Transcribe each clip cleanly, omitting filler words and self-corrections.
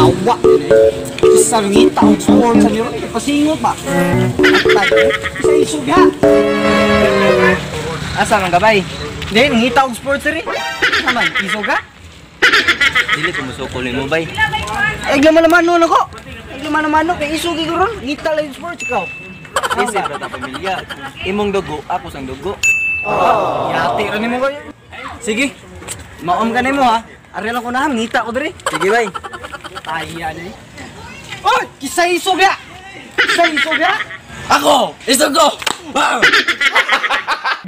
Yawa. Sa ngita og sport sa niro, pasingot ba? Patay. Sa isog ha. Asa man gabay? Hindi, ngita og sport sir. Naman, isog ha? Dili ko musukol nimo bay. Ay, laman naman nun ako. Ay, laman naman nun. Kaya isog ko ron. Ngita lang yung sports ikaw. Isip ra ta pamilya. Imong dugo, ako sang dugo. Yati ra nimo kayo. Sige. Maom ka nimo ha. Ari lang ko na, ngita ko diri. Sige bay. Taya na eh. Oy, kisa isog ya. Kisa isog ya. Ako, isog ko.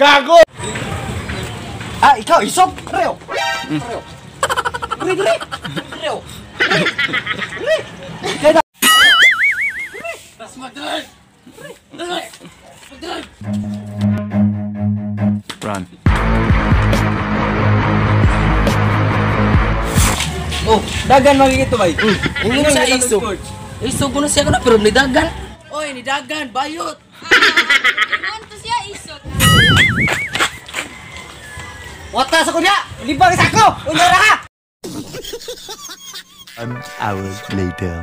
Gago! Ah, ikaw isog. Reo. Reo. Diri diri. Reo. Diri. Kaya Run. Oh, dagan magigito bay. Hindi Sa siya isog. isog. Isog ko na siya ko na pero ni dagan. Oy, ni dagan, bayot. Ingon to siya isog. Wata sa kunya. Libang sa ako. Unya ra ka. 1 hour later.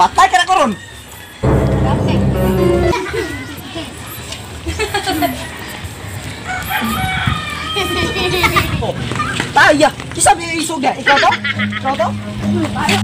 Patay ka na ko ron. Oh, taya. Kisa may isog ya. Ikaw to? Ikaw to? Taya.